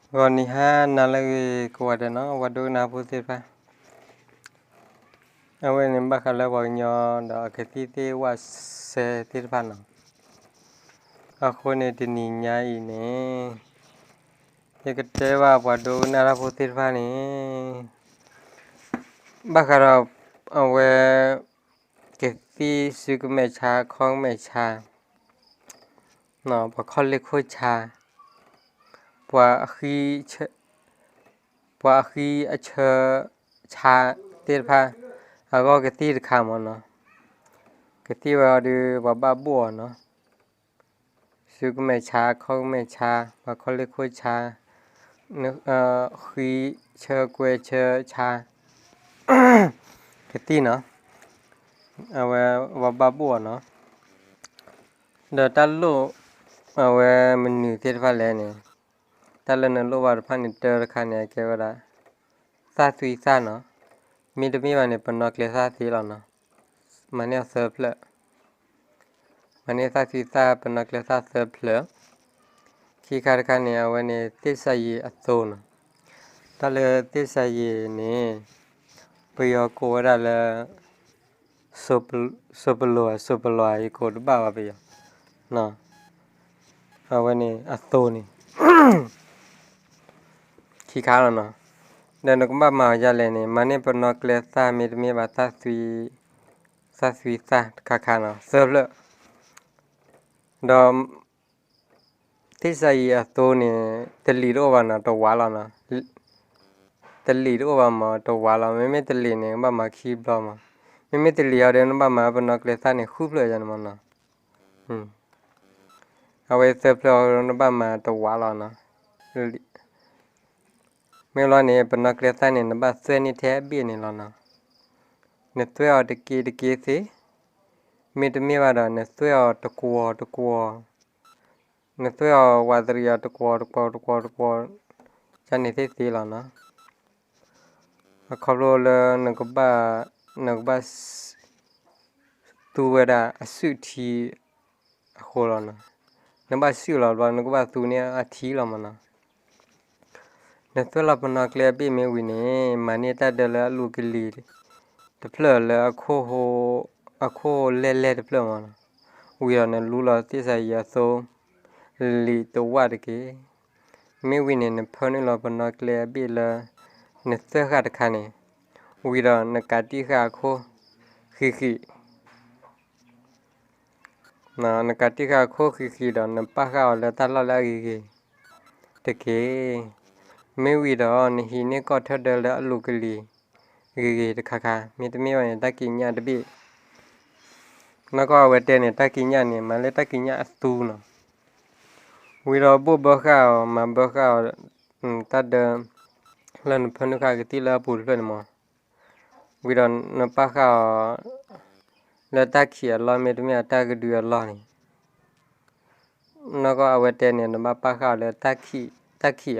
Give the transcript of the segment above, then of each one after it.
ဂီၤနံၤဟါနၤလၢအဂ့ၤကိးဂၤဒဲးနီၤ ပှၤဒိကနၣ်ဖိသ့ၣ်တဖၣ်, အဝဲန့ၣ်ဘၣ်ဃးလၢပှၤကညီဒီးအကသံၣ်သ့ၣ်ဝၣ်စဲသ့ၣ်တဖၣ်နီၤ. အဃိန့ၣ်တနံၤညါအံၤန့ၣ် ယကတဲဘၣ်ပှၤဒိကနၣ်တၢ်ဖိသ့ၣ်တဖၣ်န့ၣ် ဘၣ်ဃးဒီး အဝဲ ကသံၣ်စုကမဲၣ်ဆါ ခီၣ်ကမဲၣ်ဆါ ပှၤခီၣ်လ့ၢ်ခိၣ်ဆါ ပှၤအဃံအဆၢဆါသ့ၣ်တဖၣ် အဂီၢ်ကသံၣ်တခါမ့ၢ်နီၤ. ကသံၣ်ဝဲအီၤဒီးပှၤဘၣ်ဘိၣ်အီၤနီၤ. စုကမဲၣ်ဆါ ခီၣ်ကမဲၣ်ဆါ ပှၤခီၣ်လ့ၢ်ခိၣ်ဆါ ဃံဆၢကွဲဆၢဆါ ကသံၣ်နီၤ. အဝဲပှၤဘၣ်ဘိၣ်အီၤနီၤ. ဒီးတၢ်လိၣ် အဝဲမနုၤသ့ၣ်တဖၣ်လဲၣ်န့ၣ် တၢ်လၢနလိၣ်ဘၣ်တဖၣ်န့ၣ် တၢတခါန့ၣ် အကဲဝဲဒၣ် သၣ်သွံသၣ်နီၤ. မ့တမ့ၢ်ဘၣ်န့ၣ် ပနီၣ်ကျဲသၣ်သ့လီၤနီၤ. မၤန့ၢ်အီၤသၢဖျၢၣ် မၤန့ၢ်သၣ်သွံသၣ် ပနီၣ်ကျဲသၣ်သၢဖျၢၣ်. ခံခါတခါန့ၣ် အဝဲန့ၣ်သ့ၣ်စၢ်ယံၤအသိနီၤ. တၢ်လၢသ့ၣ်စၢ်ယံၤန့ၣ် ပယီၤကိးဝဲဒၣ်လၢ စိပလိာ် စိပလိာ် ယကိးတဘၣ်ဘၣ်ပယီၤ အဝဲန့ၣ်အသိန့ၣ် ခံခါလီၤနီၤ. ဒီးနကဘၣ်မၤအီၤဒ်လဲၣ်န့ၣ် မၤန့ၢ်ပနီၣ်ကျဲသၣ် မ့တမ့ၢ်ဘၣ် သၣ်သွံသၣ်တခါခါနီၤ သၢဖျၢၣ်. ဒီး သ့ၣ်စၢ်ယံၤအသိန့ၣ် တလံာ်တအိၣ်ဘၣ်နီၤ တဝးလီၤနီၤ. တလံာ်တအိၣ်ဘၣ်မး တဝးလီၤ. မ့မ့ၢ်တလံာ်န့ၣ် ဘၣ်မၤခံဘျီမး. မ့မ့ၢ်တလံာ်အီၤဒီး နဘၣ်မၤပနီၣ်ကျဲသၣ်န့ၣ် ဃုဖျၢၣ်ယၤန့ၣ်မးနီၤ. အဝဲသၢဖျၢၣ်အီၤ နဘၣ်မၤတဝးလီၤနီၤ. မ့ၢ်လီၤန့ၣ် ပနီၣ်ကျဲသၣ်န့ၣ် နဘၣ်သွဲၣ်န့ၢ်ထဲအဘ့ၣ်န့ၣ်လီၤနီၤ. နသွဲၣ်အီၤတက့တက့သ့, မ့တမ့ၢ်ဘၣ်ဒီး နသွဲၣ်အီၤတကွီၤတကွီၤ, နသွဲၣ်အီၤဝးတရံးအီၤတကွီၤတကွီၤတကွီၤတကွီၤ, ကန့ၣ်သ့ၣ်သ့လီၤနီၤ. အခီဖျိလၢ နကဘၣ် သူဝဲဒၣ်အစုၣ်ထံအဃိလီၤနီၤ. နဘၣ်စုၣ်လီၤဘျီ နကဘၣ်သူန့ၢ်အထံလီၤမးနီၤ. နသွဲၣ်လီၤပနီၣ်ကျဲအဘ့ၣ်မ့ၢ်ဝံၤန့ၣ် မၤန့ၢ်တၢ်ဒၢလၢအလူၤကလံၤတဖျၢၣ်လၢ အခိၣ်လဲၢ်လဲၢ်တဖျၢၣ်မးနီၤ. ဝံၤဒီးနလူလီၤသ့ၣ်စၢ်ယံၤအသိ လံာ်တဝၣ်တက့ၢ်. မ့ၢ်ဝံၤန့ၣ် နဖၢနုာ်လီၤပနီၣ်ကျဲအဘ့ၣ်လၢ နသွဲၣ်ဃာ်တခါန့ၣ်, ဝံၤဒီးနကးတံၢ်ဃာ်အခိၣ်ဃံးဃံး နကးတံၢ်ဃာ်အခိၣ်ဃံးဃံးဒီး နပာ်ဃာ်အီၤလၢတၢ်လီၢ်လၢအဂ့ၤဂ့ၤတက့ၢ်. မ့ၢ်ဝံၤဒီး နဟံးန့ၢ်ကီၢ်ထၢဒၢလၢအလူၤကလံၤဂ့ၤဂ့ၤတခါခါ, မ့တမ့ၢ်ဘၣ်န့ၣ် တၢ်ကံးညာ်တဘ့ၣ်. နီၢ်ကီၢ်အဝဲတဲန့ၣ် တၢ်ကံးညာ်န့ၣ် မၤလၢတၢ်ကံးညာ်အသူနီၤ. ဝံၤဒီးဘိၣ်ဘၢဃာ်အီၤ မၤဘၢဃာ်အီၤ တၢ်ဒၢ လၢနဖၢနုာ်ဃာ်ကသံၣ်လၢအပူၤတဖျၢၣ်န့ၣ်မး. ဝံၤဒီးနပာ်ဃာ်အီၤ လၢတၢ်ခံးအလီၢ် မ့တမ့ၢ်တၢ်ကဒုအလီၢ်န့ၣ် နီၢ်ကီၢ်အဝဲတဲန့ၣ် နဘၣ်ပာ်ဃာ်အီၤလၢ တၢ်ခံး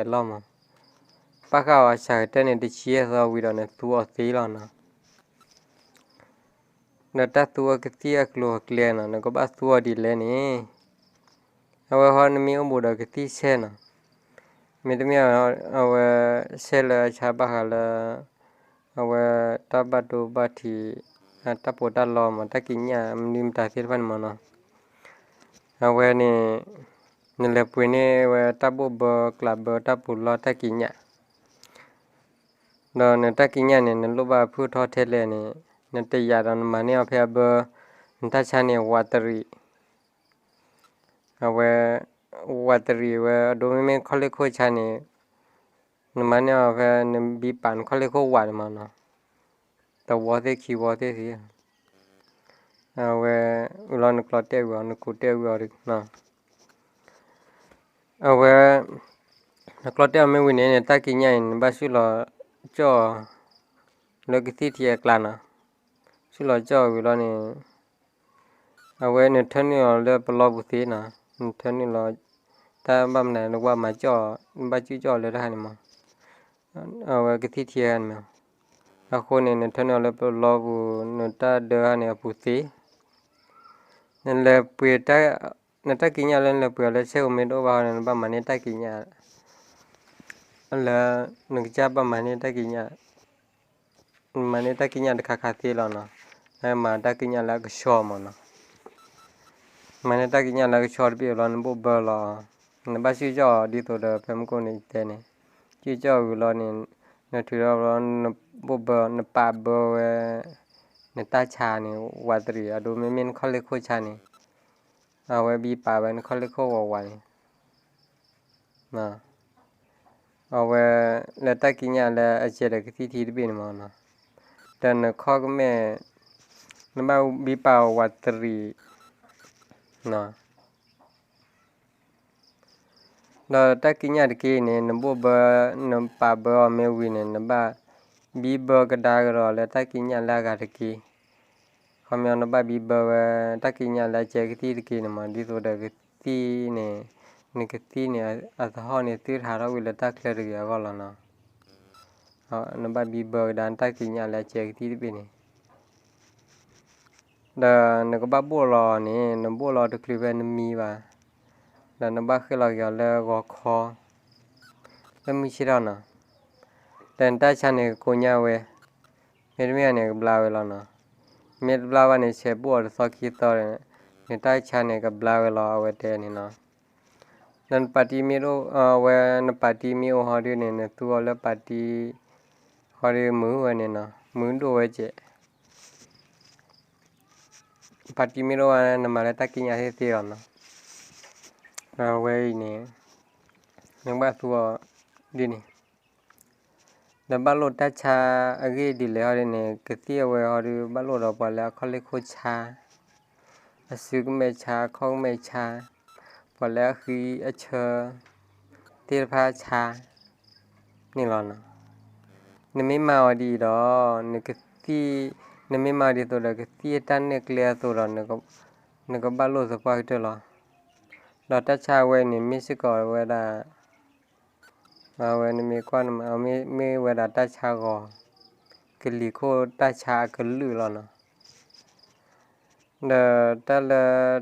အလီၢ်မး. ပာ်ဃာ်အီၤအစှၤကတၢၢ်န့ၣ် တဆံယဲၢ်သီဝံၤဒီး နသူအီၤသ့လီၤနီၤ. ဒီးတၢ်သူအကသံၣ်အကျိၤအကျဲနီၤ နကဘၣ်သူအီၤဒ်လဲၣ်န့ၣ်, အဝဲဟီနမ့ၢ်အိၣ်ဘူးဒီးကသံၣ်ဆဲနီၤ, မ့တမ့ၢ်အဝဲဆဲလၢအဆါဘၣ်ဃးလၢ အဝဲတၢ်ဘၣ်ဒိဘၣ်ထံး တၢ်ပီးတၢ်လီမး တၢ်ကံးညာ်မနုၤမတၤသ့ၣ်တဖၣ်န့ၣ်မးနီၤ. အဝဲန့ၣ် နလဲၤပှ့ၤန့ၢ်ဝဲတၢ်ဘိၣ်ဘၢကျးဘၢတၢ်ပူၤလီၢ်တၢ်ကံးညာ် ဒီးနတၢ်ကံးညာ်န့ၣ် နလိၣ်ဘၣ်ဖုၣ်ထီၣ်ထဲလဲၣ်န့ၣ် နတယာ်ဒီးနမၤန့ၢ်အီၤဖဲအဘၢ, နတၢ်ဆါန့ၣ် ဝးတရံး, အဝဲ ဝးတရံးဝဲအဒိ မ့မ့ၢ်ခီၣ်လ့ၢ်ခိၣ်ဆါန့ၣ် နမၤန့ၢ်အီၤဖဲနဘံပာ်နခီၣ်လ့ၢ်ခိၣ်ဝးန့ၣ်မးနီၤ, တဝီသ့ၣ်ခံဝီသ့ၣ်သ့ၣ် အဝဲ ဝံၤလီၤနကျီတဲာ်ဝံၤအီၤ နကူးတဲာ်ဝံၤအီၤ အဝဲ နကျီတဲာ်အီၤမ့ၢ်ဝံၤန့ၣ် နတၢ်ကံးညာ်အံၤ နဘၣ်စုၣ်လီၤကၠီၣ်အီၤ လၢကသံၣ်ထံအကျါနီၤ, စုၣ်လီၤကၠီၣ်အီၤဝံၤလီၤန့ၣ် အဝဲနထၢနုာ်အီၤလၢပလီပူၤသ့နီၤ, နထၢနုာ်လီၤ တၢ်ဘၣ်မနုၤ နကဘၣ်မၤကၠီၣ်အီၤ နဘၣ်စုၣ်ကၠီၣ်အီၤလၢတၢ်ခါန့ၣ်မး, အဝဲကသံၣ်ထံန့ၣ်မး, အဃိန့ၣ် နထၢနုာ်အီၤလၢပလီပူၤ နတၢ်ဒၢန့ၣ်အပူၤသ့ နလဲၤပှ့ၤ နတၢ်ကံးညာ်လၢနလဲၤပှ့ၤအီၤလၢဆဲးဧိၤမ့ၢ်တအိၣ်ဘၣ်ဃီန့ၣ် နဘၣ်မၤန့ၢ်တၢ်ကံးညာ်, လၢ နကစၢ်ဘၣ်မၤန့ၢ်တၢ်ကံးညာ်, မၤန့ၢ်တၢ်ကံးညာ်တခါခါသ့လီၤနီၤ, မၤတၢ်ကံးညာ်လၢအကဆှီမးနီၤ, မၤန့ၢ်တၢ်ကံးညာ်လၢအကဆှီတဘ့ၣ်လီၤ နဘိၣ်ဘၢလီၤ, နဘၣ်စံၣ်ကၠီၣ်အီၤဒ်သိးဒီးဖဲမုၢ်ကိၣ်န့ၣ်တဲန့ၣ်, စံၣ်ကၠီၣ်အီၤဝံၤလီၤန့ၣ်, နထုးထီၣ်ဘျီ နဘိၣ်ဘၢ နပာ်ဘၢဝဲ နတၢ်ဆါန့ၣ် ဝးတရံး အဒိ မ့မ့ၢ်နခီၣ်လ့ၢ်ခိၣ်ဆါန့ၣ်, အဝဲဘံပာ်ဝဲနခီၣ်လ့ၢ်ခိၣ်ဝးဝးန့ၣ် အဝဲ လၢတၢ်ကံးညာ်လၢအစဲးဒီးကသံၣ်ထံတဘ့ၣ်န့ၣ်မးနီၤ, ဒီးနခီၣ်ကမဲာ် နဘၣ်ဘံပာ်ဝးတရံး ဒီးတၢ်ကံးညာ်တက့ၢ်န့ၣ် နဘိၣ်ဘၢ နပာ်ဘၢအီၤမ့ၢ်ဝံၤန့ၣ် နဘၣ်ဘံဘၢကဒါကဒီးလၢတၢ်ကံးညာ်လၢအဂၤတက့ၢ်. ခီပညီနဘၣ်ဘံဘၢဝဲတၢ်ကံးညာ်လၢအစဲးကသံၣ်တက့ၢ်န့ၣ်မး ဒ်သိးဒီးကသံၣ်န့ၣ်, နကသံၣ်န့ၣ် အသဟီၣ်န့ၣ် သုတဟးထီၣ်ကွံာ်လၢတၢ်ချၢတဂ့ၤအဂီၢ်လီၤနီၤ. နဘၣ်ဘံဘၢကဒါနတၢ်ကံးညာ်လၢအစဲးကသံၣ်တဘ့ၣ်န့ၣ် ဒီးနကဘၣ်ဘိၣ်လီၤန့ၣ် နဘိၣ်လီၤတချုးဖဲနမံဘၣ်, ဒီးနဘၣ်ဃ့ၢ်လီၤက့ၤအီၤလၢဂီၤခီ လၢမုၢ်ဆ့ၣ်ထီၣ်နီၤ, ဒီးနတၢ်ဆါန့ၣ်ကကိညၣ်ဝဲ, မ့တမ့ၢ်န့ၣ် ကဘျါဝဲလီၤနီၤ. မ့ၢ်တဘျါဘၣ်န့ၣ် ဆဲးဘိၣ်အီၤတသီခံသီဒီး နတၢ်ဆါန့ၣ်ကဘျါဝဲလီၤ အဝဲတဲန့ၣ်နီၤ. ဒီးနပာ်တံမ့ၢ်အိၣ် အဝဲ နပာ်တံမ့ၢ်အိၣ်ဟီဒုန့ၣ် နသူအီၤလၢပာ်တံ ဟီဒုမုာ်ဝဲန့ၣ်နီၤ, မုာ်ဒိၣ်ဝဲကဲး ပာ်တံမ့ၢ်တအိၣ်ဘၣ် နမၤလၢတၢ်ကံးညာ်သ့သ့လီၤနီၤ. အဝဲအံၤန့ၣ် နကဘၣ်သူအီၤဒ်န့ၣ်, ဒီးဘၣ်လိာ်တၢ်ဆါအဂ့ၢ်ဒ်လဲၣ်ဟီဒ်န့ၣ် ကသံၣ်အဝဲဟီဒု ဘၣ်လိာ်ဒီးပှၤလၢအခီၣ်လ့ၢ်ခိၣ်ဆါ, အစုကမဲာ်ဆါ အခီၣ်ကမဲာ်ဆါ, ပှၤလၢအဃံအဆၢ သ့ၣ်တဖၣ်ဆါ န့ၣ်လီၤနီၤ. နမ့ၢ်မၤအီၤဒ်အံၤဒီး နကသံၣ်, နမ့ၢ်မၤအီၤဒ်သိးဒီးကသံၣ်အတၢ်နဲၣ်ကျဲအသိးဒီး နကဘၣ်လိာ်သပှၢ်ကတၢၢ်လီၤ. ဒီးတၢ်ဆါအဝဲန့ၣ် မ့ၢ်စ့ၢ်ကီးဝဲဒၣ် အဝဲနမ့ၢ်ကွၢ်နမၤ မ့ၢ်ဝဲဒၣ်တၢ်ဆါဂီၤ, ကလံၤခိၣ်တၢ်ဆါအကလုာ်လီၤနီၤ. ဒီးတၢ်လၢ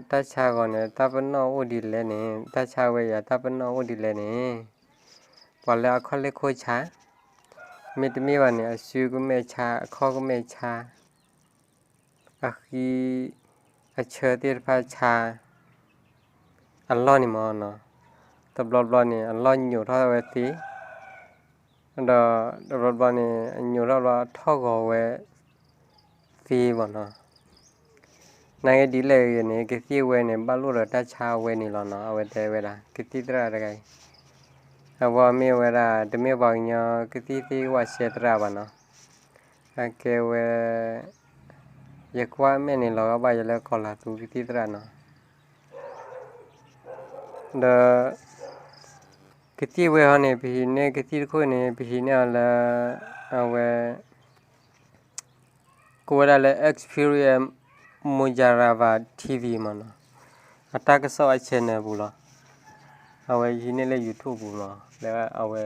တၢ်ဆါဂီၤန့ၣ် တၢ်ပနီၣ်အိၣ်ဒ်လဲၣ်န့ၣ်, တၢ်ဆါဝဲယၤတၢ်ပနီၣ်အိၣ်ဒ်လဲၣ်န့ၣ်, ပှၤလၢအခီၣ်လ့ၢ်ခိၣ်ဆါ, မ့တမ့ၢ်ဘၣ်န့ၣ် အစုကမဲာ်ဆါ အခီၣ်ကမဲာ်ဆါ အဃံအဆၢသ့ၣ်တဖၣ်ဆါ အလီၢ်န့ၣ်မးနီၤ, တဘျီဘျီန့ၣ် အလီၢ်ညိးထီၣ်ဝဲသ့, ဒီးတဘျီဘျီန့ၣ် အညိးထီၣ်ဘျီထီၣ်ဂီၤဝဲသ့မးနီၤ. နာ်က့ဒ်လဲၣ်ဂ့ၤန့ၣ် ကသံၣ်ဝဲန့ၣ် ဘၣ်လိာ်ဒီးတၢ်ဆါဝဲန့ၣ်လီၤနီၤ, အဝဲတဲဝဲဒၣ် ကသံၣ်သရၣ်တဂၤအံၤ, အဝဲမ့ၢ်ဝဲဒၣ် တမ့ၢ်ပှၤကညီကသံၣ်သ့ၣ်ဝဲဆဲးသရၣ်ဘၣ်နီၤ, အကဲဝဲ ယကွၢ်မဲာ်န့ၣ်လီၤဂာ်ဘၣ်ယၤလၢကီၤလၤသူကသံၣ်သရၣ်နီၤ. ဒီး ကသံၣ်ဝဲဟီန့ၣ် ပဟံးန့ၢ်ကသံၣ်တခိၣ်န့ၣ် ပဟံးန့ၢ်အီၤလၢ အဝဲ ကိးဝဲဒၣ်လၢ Experience Mujarraban TV မးနီၤ, အတၢ်ကစီၣ်အ channel ပူၤလီၤ. အဝဲယဟံးန့ၢ်လၢ YouTube ပူၤမး, လၢအဝဲ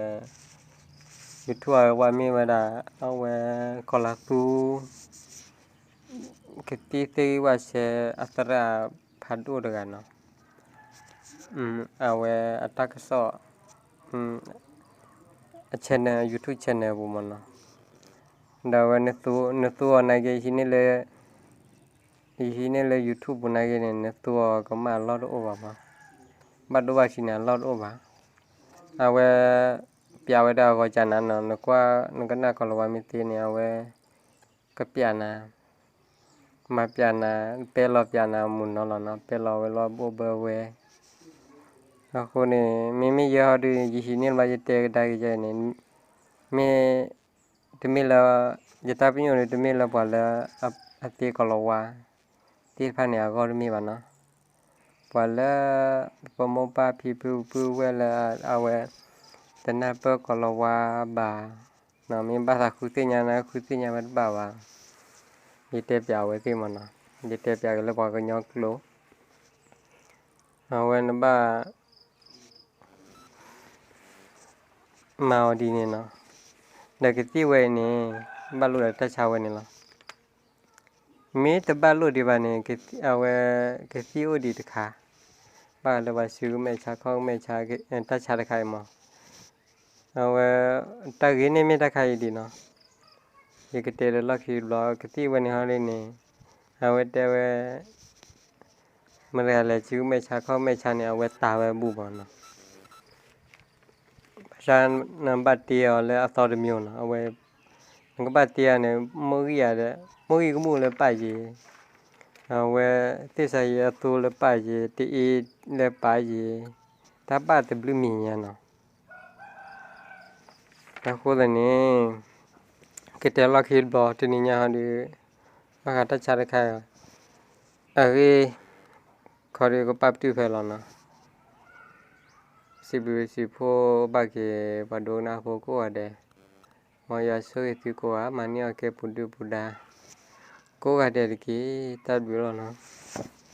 YouTube အဝဲမ့ၢ်ဝဲဒၣ် အဝဲ ကီၤလၤသူ ကသံၣ်သ့ၣ်ဂံၢ်ဝဲဆဲးအသရၣ်ဖးဒိၣ်တဂၤနီၤ, အဝဲအတၢ်ကစီၣ် အ channel, YouTube channel ပူၤမးနီၤ. ဒီးအဝဲ နသူအီၤနာ်က့ ယဟံးန့ၢ်လၢ YouTube ပူၤနာ်က့န့ၣ် နသူအီၤကမၣ်အလီၢ်တအိၣ်ဘၣ်မး, ဘၣ်ဒိဘၣ်ထံးန့ၣ်အလီၢ်တအိၣ်ဘၣ်. အဝဲ ပျးဝဲဒၣ်အဂီၤကၢ်နၤနီၤ, နကွၢ် နကနၣ်ကီၤလၤဝါမ့ၢ်သ့န့ၣ် အဝဲ ကပျးနၤ မၤပျးနၤ, ပဲလီၤပျးနၤမုၢ်နီၤလီၤနီၤ, ပဲလီၤဝဲလီၤဘိၣ်ဘၢဝဲ. အဃိန့ၣ် မ့မ့ၢ်ယဲဟီဒုး ယဟံးန့ၢ်လၢၤဘၣ် ယတဲကဒါက့ၤယဲန့ၣ် မ့ၢ် တမ့ၢ်လၢ ယတၢ်ပညိၣ်ဒီး တမ့ၢ်လၢပှၤလၢ အသ့ကီၤလၤဝါ သ့ၣ်တဖၣ်န့ၣ်အဂီၢ်တမ့ၢ်ဘၣ်နီၤ. ပှၤလၢ ပမိၢ်ပၢ်ဖံဖုဖုဝဲလၢအဝဲ တနၢ်ပၢၢ်ကီၤလၤဝါဘၣ် မ့ၢ်ဘၣ်သးဃုသ့ၣ်ညါန့ၣ် ဃုသ့ၣ်ညါဝဲတဘၣ်ဘၣ်. ယတဲပျးအဝဲသ့ၣ်မးနီၤ, ယတဲပျးက့ၤလၢပှၤကညီကျိာ် အဝဲနဘၣ် မၤအီၤဒ်န့ၣ်နီၤ. ဒီးကသံၣ်ဝဲအံၤန့ၣ် ဘၣ်လိာ်ဒီးတၢ်ဆါဝဲန့ၣ်လီၤ. မ့ၢ်တဘၣ်လိာ်ဒံးဘၣ်န့ၣ် အဝဲ ကသံၣ်အိၣ်ဒံးတခါ, ဘၣ်လၢပှၤစုကမဲာ်ဆါ ခီၣ်ကမဲာ်ဆါ တၢ်ဆါတခါအံၤမး အဝဲ တၢ်ဂ့ၢ်န့ၣ်မ့ၢ်တၢ်ခါအံၤဒံးနီၤ, ယကတဲလၢလီၢ်ခံတဘျီ ကသံၣ်ဝဲန့ၣ်ဟီဒ်န့ၣ်, အဝဲတဲဝဲ မတၤလဲၤစုမဲာ်ဆါခီၣ်မဲာ်ဆါန့ၣ် အဝဲတၤဝဲဘူၣ်ဘၣ်နီၤ. ဘၣ်ဆၣ်နဘၣ်တ့အီၤလၢအသီတမံၤနီၤ, အဝဲ နကဘၣ်တ့အီၤန့ၣ် မိၢ်ဂံၢ်ဧါဒီး မိၢ်ဂံၢ်ကမူၣ်လၢပၢ်ယ့ၤ, အဝဲသ့ၣ်စါယဲအသိလၢပၢ်ယ့ၤ တအ့လၢပၢ်ယ့ၤ, တၢ်ဘၣ်တဘျုးမံၤညါနီၤ. အဃိသတးန့ၣ် ကတဲလီၢ်ခံတဘျီ တနံၤညါဟီဒီး ဘၣ်ဃးတၢ်ဆါတခါအံၤ အဂ့ၢ် ခီဒီးကပာ်ပတုာ်ဖဲလီၤနီၤ. စံးဘျုးစံးဖှိၣ်ဘၣ်က့ၤ ပှၤဒိကနၣ်ဖိကိးဂၤဒဲး, မ်ယွၤဆိၣ်ဂ့ၤသုကိးဂၤ မၤန့ၢ်အီၣ်ကဲပူၤဒုၣ်ပူၤဒါ ကိးဂၤဒဲးတက့ၢ်. တၢ်ဘျုးလီၤနီၤ.